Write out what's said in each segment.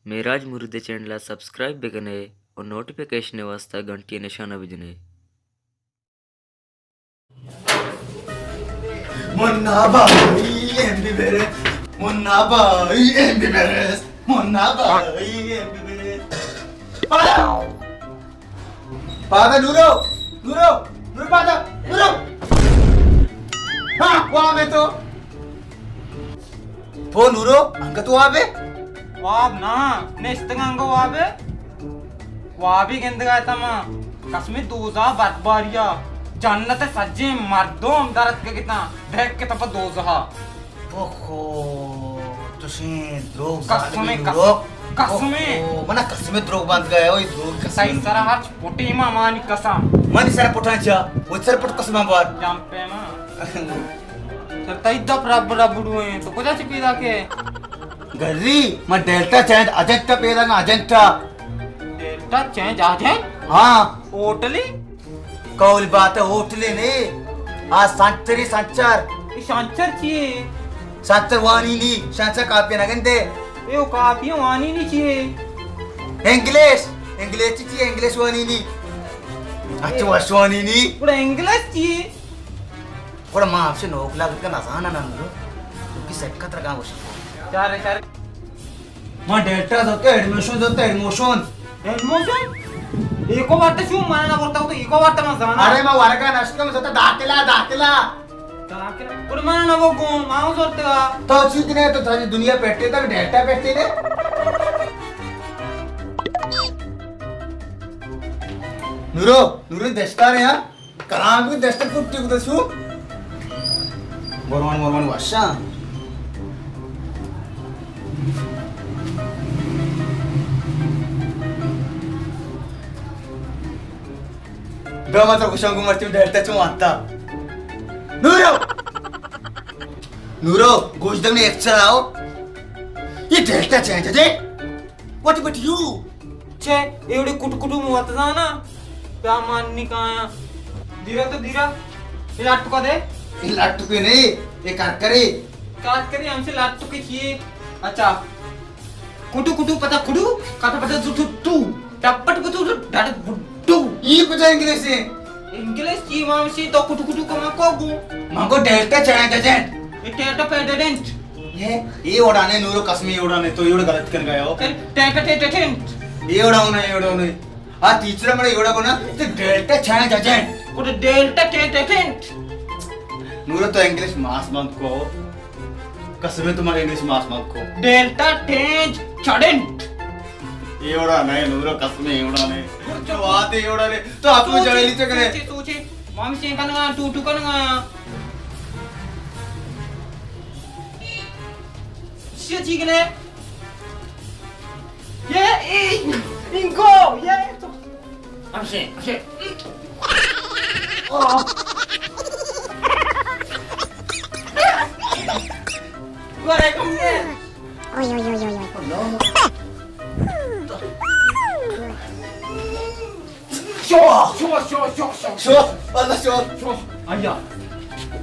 معراج مرید ءِ چینل ءَ سبسکرائب بہ کن ئے ءُ نوٹیفیکیشن ءِ واستہ گھنٹی ءِ نشان ءَ بہ جن ئے۔ منا بھائی ایم بی بی ایس، منا بھائی ایم بی بی ایس، منا بھائی ایم بی بی ایس۔ پادا! پادا نورو! نورو! نورو پادا! نورو! ہاں، واب ئے تو۔ پو نورو، انگت واب ئے؟ واب نہ، نشتگ انگو واب ئے۔ وابی گندگا اتاں ما، قسم دوزہ برباریا، جنت سجیں مردم در اتکگ اتاں، دریک اتاں پہ دوزہا۔ اوہو، چشیں دروگ قسمیں، ظالمیں قسم، نورو۔ قسمیں۔ اوہو، منا قسمیں دروگ بند گئے، اوئے دروگ قسمیں۔ تئی سرا ہرچ پٹی ما مانی قسم۔ منی سرا پٹاں چا، وہ سر پٹ قسم بار۔ جام پہ ما۔ سر تئی دپ رب رب ڈوئیں، تو کجا چہ پیدا کے؟ گری، ما ڈیلٹا چینج اجنٹا پیدا گا، اجنٹا۔ Delta change agent? ہاں۔ ہوٹلی؟ قول بات ہے، ہوٹلے نے۔ آ سنچری سنچر۔ اے سنچر چیے؟ سنچر وانینی، سنچر کاپی نہ گندے۔ اے او کاپی وانینی چیے؟ انگلش، انگلش چی چیے؟ انگلش وانینی۔ اچھا، وش وانینی۔ گڑا انگلش چیے؟ گڑا ما ہمشے نوکلا بوتگا نزاناں نندو۔ تو کی سیٹ کتر گا وش۔ چارے، چارے۔ ما ڈیلٹا زرتا، ایڈمیشن زرتا، ایڈمیشن۔ ایڈمیشن؟ ایکو وارتا شو منا نہ برتا تو ایکو وارتا من زانا۔ ارے ما ورگا نشکم زرتا داخلہ، داخلہ۔ داخلہ؟ اور منا نہ وہ گو، ما زرتا۔ تو چیت نے تو ساری دنیا پیٹے تک ڈیلٹا پیٹے نے۔ نورو، نورو دشتار یار۔ کلام بھی دست کٹی کو دسو۔ بروان، بروان واشا۔ دو مت گوشاں کو مرچی ڈیلٹا چوں آتا۔ نورو! نورو، گوش دم نے ایکسر آؤ۔ یہ ڈیلٹا چینج ہے دے۔ What about you? چے ایوڑی کٹو کٹو موت زانا؟ پیا مان نی کایا۔ دیرا تو دیرا۔ یہ لٹکا دے۔ یہ لٹکے نہیں، یہ کرکرے۔ کرکرے ہم سے لٹکے چیے۔ اچھا۔ کٹو کٹو پتا کڑو، کٹو پتا زٹو ٹو۔ ٹپٹ پتو ڈاڈ گڈو۔ یہ کجا انگلش ہے؟ انگلش چی مامشی تو کٹو کٹو کما کو گو۔ مانگو ڈیلٹا چینج ایجنٹ۔ یہ ڈیلٹا پیڈنٹ۔ یہ، یہ اوڑانے نورو قسمی اوڑانے تو یہ اوڑ غلط کر گیا ہو۔ ٹیٹا ٹیٹنٹ۔ یہ اوڑا ہونا، یہ اوڑا ہونا۔ آ ٹیچر ہمارے یہ اوڑا کو نا، تو ڈیلٹا چینج ایجنٹ۔ وہ تو ڈیلٹا ٹیٹنٹ۔ نورو تو انگلش ماس بند کو۔ قسم ہے تمہارے انگلش ماس بند کو۔ ڈیلٹا چینج چڑنٹ۔ یہ اوڑا نہیں نورو قسم ہے، یہ اوڑا نہیں۔ جو آتے یہ اوڑا نہیں۔ تو آپ کو جڑے لیتے کرے۔ سوچے، سوچے۔ مام سے کنگا، ٹو ٹو کنگا۔ شی چیکنے۔ یہ، اے، انکو، یہ تو۔ ہم سے، ہم سے۔ گورے کم نے۔ اوئے، اوئے، اوئے، اوئے، اوئے۔ شو، شو، شو، شو، شو۔ شو، واللہ شو۔ شو، آیا۔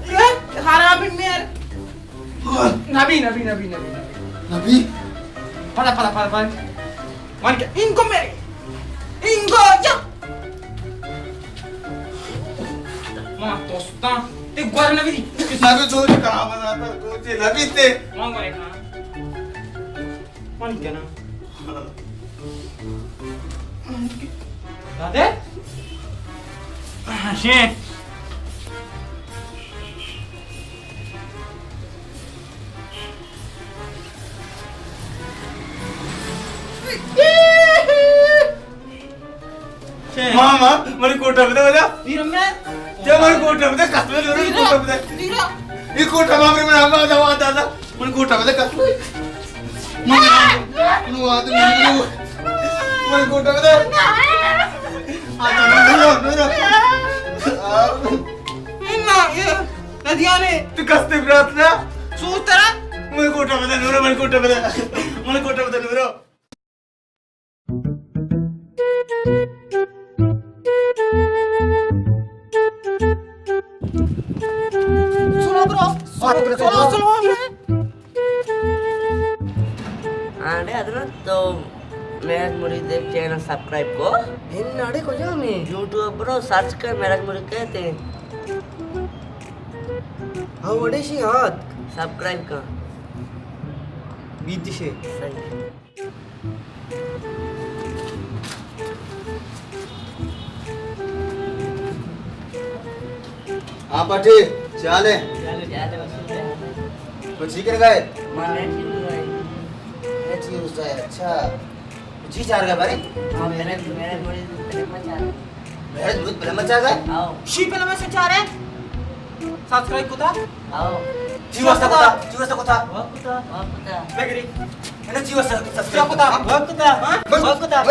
یہ حرامی میر۔ نبی، نبی، نبی، نبی، نبی۔ نبی؟ پدا، پدا، پدا، پدا۔ من کہ انکو میرے۔ انکو، یا۔ ما دوستاں، تے گور نبی۔ نبی تو کہاں بنا تھا؟ تو نبی تے۔ ما گورے کہاں؟ من کناں۔ دادے؟ شے۔ ماما، منی کوٹا بدے، بجا۔ دیر میں۔ جا منی کوٹا بدے، قسم ہے، منی کوٹا بدے۔ دیر۔ یہ کوٹا ماما، منی ہم آ جاؤ، دادا۔ منی کوٹا بدے، قسم ہے۔ منی، منی واد، منی، منی کوٹا بدے۔ آ جاؤ، نورو، نورو۔ نہ، یہ ندیانے۔ تو کستے برات نا؟ سوچ ترا۔ منی کوٹا بدے، نورو، منی کوٹا بدے۔ منی کوٹا بدے، نورو۔ سلو برو، سلو، سلو، سلو۔ آنڈے ادر تو مہراج مرید ءِ چینل سبسکرائب کو۔ ہن اڑے کجا میں؟ یوٹیوب برو سرچ کر مہراج مرید کہتے ہیں۔ ہاں، وڑے شی ہاتھ۔ سبسکرائب کر۔ بیت شے۔ صحیح۔ ہاں پٹی، چالے۔ تو چی کر گئے؟ میں چی روز ہے، اچھا۔ جی چار گئے بھائی؟ ہاں، میں نے، میں نے بڑی فلم چار۔ مہراج مرید فلم چار گئے؟ آؤ۔ شی فلم سے چار ہے؟ سبسکرائب کتا؟ آؤ۔ چی واسطہ کتا؟ چی واسطہ کتا؟ وقت کتا۔ وقت کتا۔ بگری۔ انہیں چی واسطہ سبسکرائب کتا؟ وقت کتا۔ ہاں؟ وقت کتا۔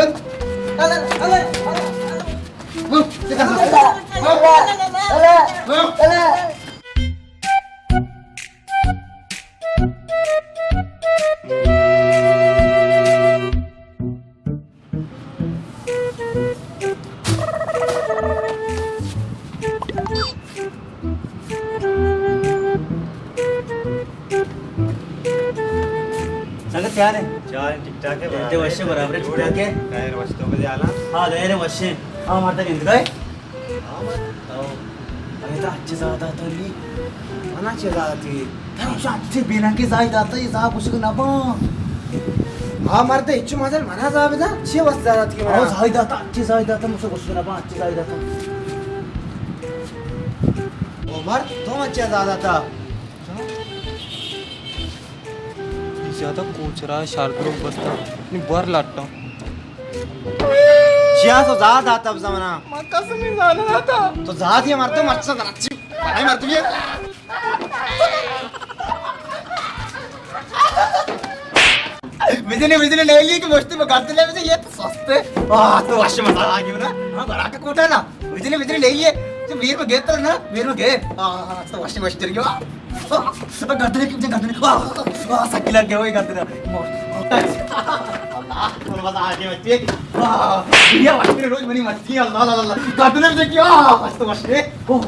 سنگت، کیا حال ہے؟ کیا حال ہے؟ ٹھیک ٹھاک ہے، ٹھیک ہے، برابر ہے۔ وش ہے، برابر ہے، ٹھیک ٹھاک ہے۔ خیر، وش تو بدے حالاں۔ ہاں، خیر ہے، وش ہے۔ ہاں، مارتا گند گئے۔ ہاں، مار۔ او، ارے، ترا اچھے زاہ داتا نی۔ منا چے زاہ داتی؟ ترا اچھے، اچھے بے ننگے زاہ داتا، یہ زاہ کچھ نہ با۔ ہاں، مرد، اچھے مزل منا زاہ بدا، چے واسطہ زاہ داتی منا؟ او، زاہ داتا، اچھے زاہ داتا، مجھے کچھ نہ با، اچھے زاہ داتا۔ او مرد، تو من چے زاہ داتا؟ زیادہ کوچرا شاردرو بستا، نی بر لٹا۔ چیا تو زاہ داتا بزمنا؟ من قسم زاہ نہ داتا۔ تو زاہ دیا مردم مرچا درچی۔ بھائی مردم یہ۔ بجلی، بجلی لے لی کہ مشتی میں گھر لے بجلی، یہ تو سستے۔ آہ، تو وش مزہ آ گیا نا۔ ہاں، برا کا کوٹا نا۔ بجلی، بجلی لے لیے۔ تو میر میں گئے تو نا، میر میں گئے۔ آہ، تو وش، وش تری۔ گردن کی، مجھے گردن۔ آہ، آہ، سکی لگ گیا وہ گردن۔ اللہ، مزہ آ گیا بچے۔ آہ، یہ وش تری روز منی مرضی۔ اللہ، اللہ، اللہ۔ گردن میں دیکھیے۔ آہ، تو وش ہے۔ اوہ۔